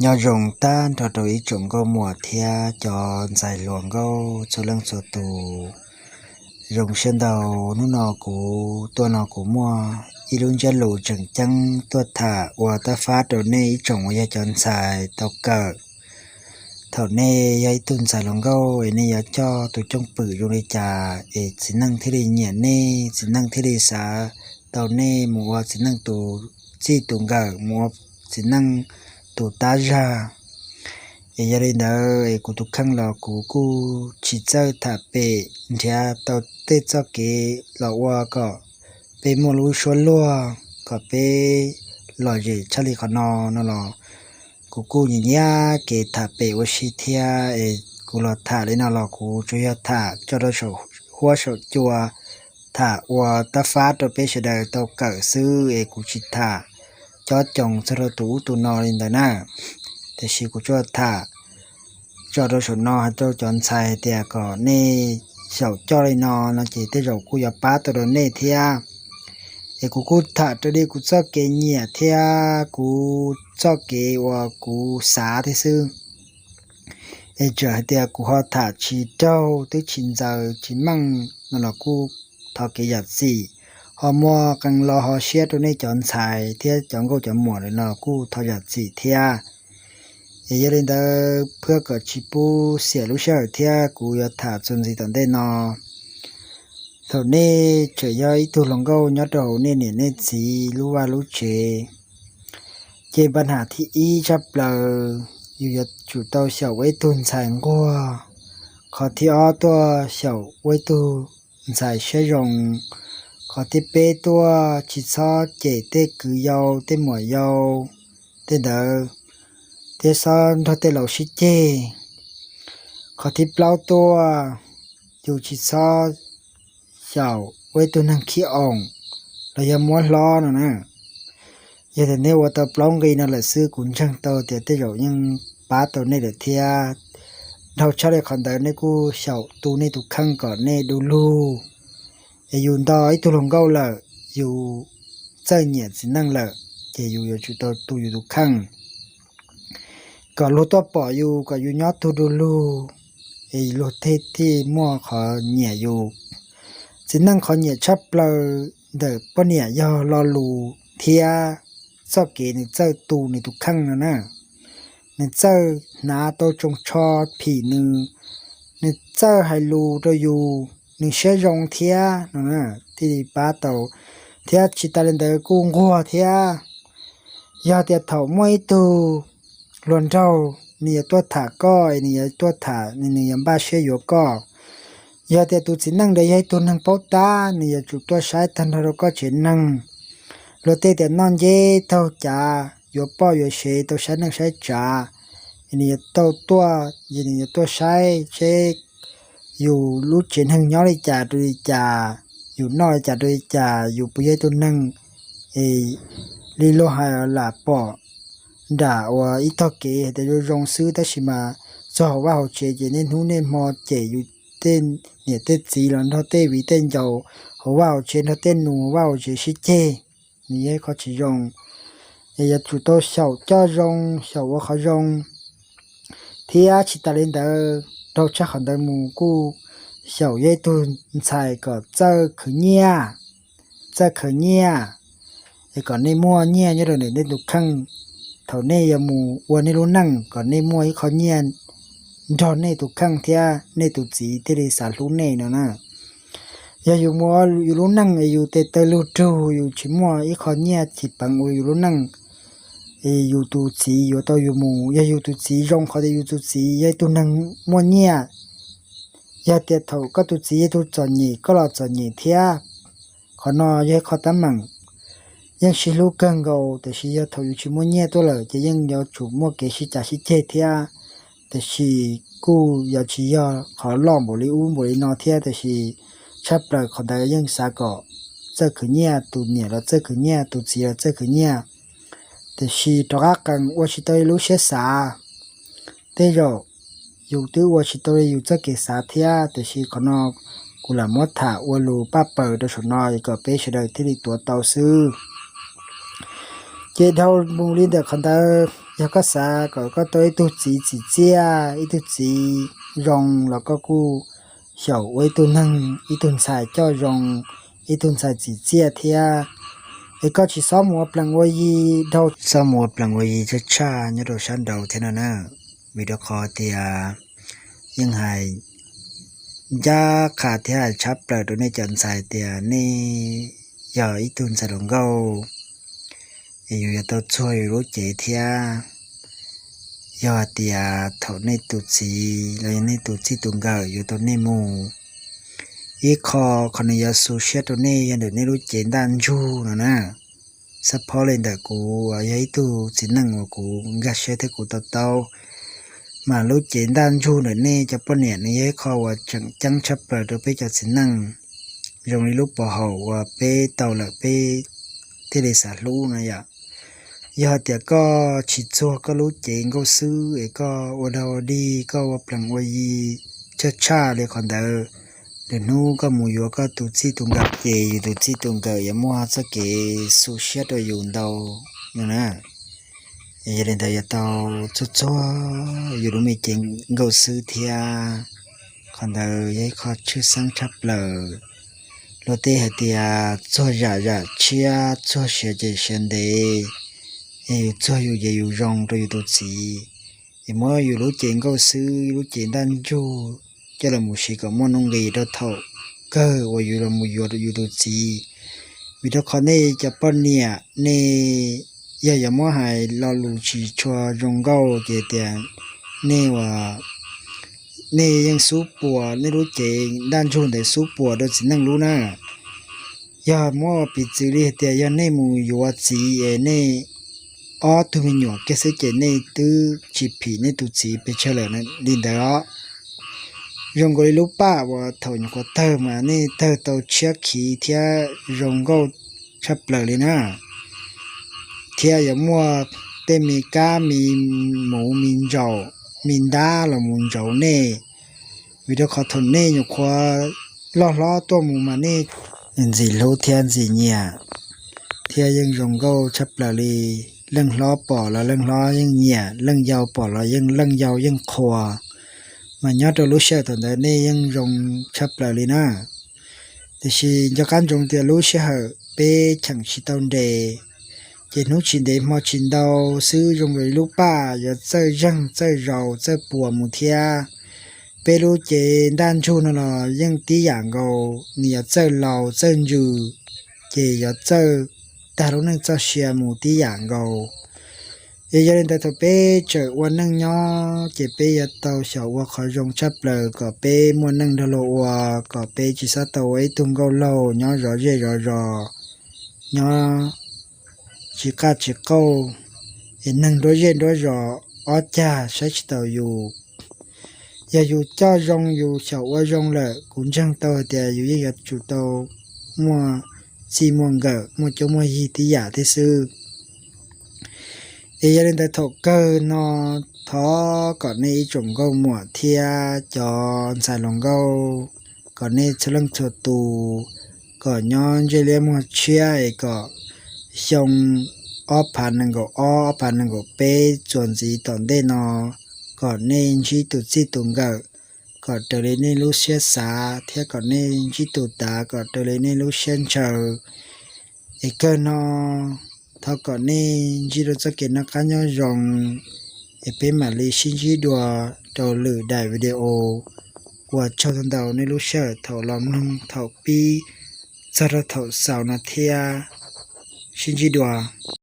Nyob zoo tag nrho rau ib tsoom nkauj muam thiab cov ntxhais hluas nkauj txhua leej txhua tus. Zoo siab ntau, hnub no kuv tuaj no kuv muaj ib lub ntsiab lus tseem ceeb tuaj tham ua tab fab rau nej ib tsoom uas yog cov ntxhais tau kawm. Thaum nej yog ib tug ntxhais hluas nkauj es nej yuav coj tus cwj pwm zoo li cas es txiv neej thiaj li nyiam nej, txiv neej thiaj li xav tau nej mus ua txiv neej tus txij tus nkawm, mus ua txiv neej tus tab zag. Es yog li ntawd es kuv tus kheej los kuv kuj tsis txawj tham pem nrhiav tau tej txoj kev los ua kom peb muaj lub suab luag, kom peb lom zem tshaj li qhov no no los kuv kuj nyiam nyiam kev tham pem ua si thiab. Es kuv los tham li no los kuv tsuas yog tham tso rau saum huab saum cua, tham ua tab fab rau peb sawv daws tau kawm xwb es kuv tsis tham cob coos txog rau tus ub tus no li ntawd na. Tiam sis kuv tsuas tham tso rau saum no hais rau cov ntxhais hais tias kom nej xyaum coj li no no ces tej zaum kuj yuav pab tau rau nej thiab. Es kuv kuj tham raws li kuv txoj kev nyiam thiab kuv txoj kev uas kuv xav thiab xwb. Es txawm hais tias kuv ho tham tsis raug twb tsis ntxaws tsis meej no los kuj thov kev zam txim. Ho muaj qee lo ho siab rau nej cov ntxhais thiab cov nkauj cov muam lawm no kuj thov zam txim thiab. Es yog li ntawd phwab kom tsis pub xiam lub sij hawm thiab kuv yuav tham txuas ntxiv tom ntej no. Thaum nej tseem yog ib tug hluas nkauj nyob rau hauv nej niam nej txiv lub vaj lub tsev, ces pab ham thib ib tshaj plaws yus yuav tsum tau xyaum ua ib tug ntxhais nquag. Qhov thib ob tuaj xyaum ua ib tug ntxhais siab zoo. Qhov thib peb tuaj tsis txhob cem tej kwv yau tej muam yau tej ntawd, thiab txhob nrog tej laus sib ceg. Qhov thib plaub tuaj yus tsis txhob xyaum ua ib tug neeg khib oom los yog muab hlob no na. Yog tias nej ua tau plaub nqi no lawm xwb kuv ntseeg tau tias tej zaum yeej pab tau nej lawm thiab. Dhau tshaj li qhov ntawd nej kuj xyaum tu nej tus kheej kom nej du lug. Es yus nto ib tug hluas nkauj lawm, yus txawj nyiam txiv neej lawm, ces yus yuav tsum tau tu yus tus kheej kom luag tuaj pom yus, kom yus nyob tug du lug, es luag thiaj muaj qhov nyiam yus. Txiv neej qhov nyiam tshaj plaws ntawm poj niam yog lo lus thiab txoj kev nws txawj tu nws tus kheej no na. Nws txawj hnav tau tsoos tsho phim nws, nws txawj hais lus rau yus, nws siab zoo thiab no thiaj li pab tau. Thiab tsis tas li ntawd kuj nquag thiab. Yog tias thaum muaj ib tug hluas nraug nws yuav tuaj tham koj, nws yuav tuaj tham, nws yuav npaj siab yuav koj, yog tias tus txiv neej ntawd yog ib tug neeg paub tab, nws yuav tsum tuaj saib tag nrho rau koj tsev neeg. Luag tej tias noj nceb taug cav, yuav poj yuav sev tau saib neej saib tsav, nws yuav tau tuaj, nws yuav tuaj saib seb yus lub tsev neeg nyob li cas rau li cas, yus noj li cas rau li cas, yus puas yog ib tug neeg li luag hais lam pom nram uas ib tog kev hais tias zoo zoo xwb, tab sis mas txog hauv vaj hauv tsev ces niaj hnub niaj hmo cem yus tej niam tej txiv los nrog tej viv tej ncaus hauv vaj hauv tsev, nrog tej nus hauv vaj hauv tsev sib ceg. Nws yog ib qho tsis zoo. Es yuav tsum tau xyaum coj zoo, xyaum ua qhov zoo. Thiab tsis tas li ntawd, dhau tshaj qhov ntawd mus kuj xyaum yog ib tug ntxhais kom txawj khwv nyiaj, txawj khwv nyiaj, es kom nej muaj nyiaj nyob rau ntawm nej tus kheej. Thaum nej yuav mus ua nej lub neej kom nej muaj ib qho nyiaj nrog nej tus kheej thiab nej tus txiv thiaj li xav hlub nej no na. Yog yus muaj yus lub neej es yus tes taw lug rug, yus tsis muaj ib qho nyiaj tsis peev ua yus lub neej, es yus tus txiv yuav tau yus mus. Yog yus tus txiv zoo, qhov tias yus tus txiv yog ib tug neeg muaj nyiaj, yog tias thaum koj tus txiv yog tus txom nyem koj los txom nyem thiab. Qhov no yog ib qho teeb meem yeej sib hlub kawg nkaus, tiam sis yog thaum yus tsis muaj nyiaj tuaj lawm ces yeej yuav tsum muaj kev sib cav sib ceg thiab. Tiam sis kuj yuav tsis yog qhov loj npaum li ub npaum li no thiab, tiam sis tshaj plaws qhov ntawd yeej xav kom txawj khwv nyiaj, tus niam los txawj khwv nyiaj, tus txiv los txawj khwv nyiaj. Tiam sis rov qab qees ua tsis tau li lub siab xav. Tej zaum yus twb ua tsis tau li yus txoj kev xav thiab, tiam sis qhov no kuv lam muab tham ua lus paj paws rau saum no kom peb sawv daws thiaj li tuav tau xwb. Ces dhau mus li ntawm qhov ntawd, Yog koj xav kom koj tau ib tug txiv tsim txiaj, ib tug txiv zoo los koj kuj xyaum ua ib tug neeg, ib tug ntxhais coj zoo, ib tug ntxhais tsim txiaj thiab. Es koj tsis txhob mus ua plees ua yi dhau, txhob mus ua plees ua yi tshaj tshaj nyob rau sab nraud thiab no na. Vim rau qhov tias yeej hais ncaj qha thiab hais tshab plaws rau nej cov ntxhais tias nej yog ib tug ntxhais hluas nkauj es yus yuav tau txuag yus lub cev thiab. Yog hais tias thaum nej tus txiv los yog nej tus txij tus nkawm yuav tau nej mus, ib qho, qhov nws yuav xu siab rau nej yog ntawm nej lub cev ntaj ntsug no na. Xab phob li ntawm kuv uas yog ib tug txiv neej uas kuv nkag siab thiab kuv to taub, mas lub cev ntaj ntsug ntawm nej cov poj niam nws yog ib qho uas tseem ceeb tshaj plaws rau peb cov txiv neej, zoo li lub pov haum uas peb tau lawm peb thiaj li xav hlub no yom. Yog hais tias koj tsis txuag koj lub cev nkauj xwb es koj ua dog ua dig, koj ua plees ua yi tshaj tshaj li qhov ntawd, lwm hnub koj mus yuav koj tus txij tus nkawm ces yus tus txij tus nkawm yuav muaj txoj kev xu siab rau yus ntau no na. Yog li ntawd yuav tau txuag txuag yus lub me cev nkauj xwb thiab. Qhov ntawd yog ib qho tshwj xeeb tshaj plaws. Luag tej hais tias txuag zam zam tshiab, txuag siav ces siav ntev, es yus txuag yus ces yus zoo rau yus tus txiv. Es muab yus lub cev nkauj xwb, lub cev ntaj ntsug coj los mus siv kom muaj nuj nqis rau thaum kawg uas yus los mus yuav yus tus txiv. Vim rau qhov nej cov poj niam nej yog yuav muab hais lo lus tsis tshua zoo nkauj ces tias nej ua, nej yeej xub puas, nej lub cev ntaj ntsug ntawd xub puas rau txiv neej lub na. Yog muab ua piv txwv li hais tias yog nej mus yuav txiv es nej ob tug me nyuam kiag xwb ces nej twb tsis phim nej tus txiv pes tsawg lawm li ntawd os. Zoo nkaus li lub paj uas thaum nyuam qhuav tawg mas nej tawg tau tshiab khiv thiab zoo nkauj tshaj plaws li na. Thiab yuav muaj tej me kab me muv me ntsaum me ntab los mus ntsauv nej, vim rau qhov thaum nej nyuam qhuav loj hlob tuaj mus mas nej ntxim hlub thiab ntxim nyiam, thiab yeej zoo nkauj tshaj plaws li. Leej hlob pom los leej hlob yeej nyiam, leej yau pom los yeej leej yau yeej qhuas. Mas nyob rau lub sij hawm thaum ntawd nej yeej zoo tshaj plaws li na. Tiam sis nco qab ntsoov tias lub sij hawm peb cheem tsis tau nres, ces hnub tsis ntev hmo tsis ntau xwb zoo li lub paj yuav txawj zeeg txawj zaus txawj puas mus thiab. Peb lub cev ntaj ntsug no los yeej tib yam nkaus, nws yuav txawj laus txawj ntsws, ces yuav txawj tag lub neej txoj sia mus tib yam nkaus. Es yog li ntawd thaum peb tseem ua neej nyob ces peb yuav tau xyaum ua qhov zoo tshaj plaws kom peb muaj neej nrog luag ua, kom peb tsis txhob tau ua ib tug nkauj laug nyob zov zej zov zos, nyob tsis qaj tsis qauj, es neeg nruab zej nruab zos ob cag saib tsis taus yus. Yog yus coj zoo yus xyaum ua zoo lawm kuv ntseeg tau hais tias yus yeej yuav tsum tau muaj txij muaj nkawm muaj cuab muaj yig tib yam thiab xwb. Es yog li ntawd thaum kawg no thov kom nej ib tsoom nkauj muam thiab cov ntxhais hluas nkauj, kom nej txhua leej txhua tus kom nyob ntsej liab muag tshiab es kom xyoo ob phav nees nkaum ob, ob phav nees nkaum peb txuas ntxiv tom ntej no, kom nej ntsib tus txij tus nkawm kom raws li nej lub siab xav thiab kom nej ntsib tus tav kom raws li nej lub siab ntshaw. Es kawg no thov kom nej ntsib rau txoj kev noj qab nyob zoo, es peb mam li sib ntsib dua rau lwm daim video. Ua tsaug ntau ntau nej lub sij hawm thaum los mloog thaum pib txog rau thaum xaus no thiab. Sib ntsib dua.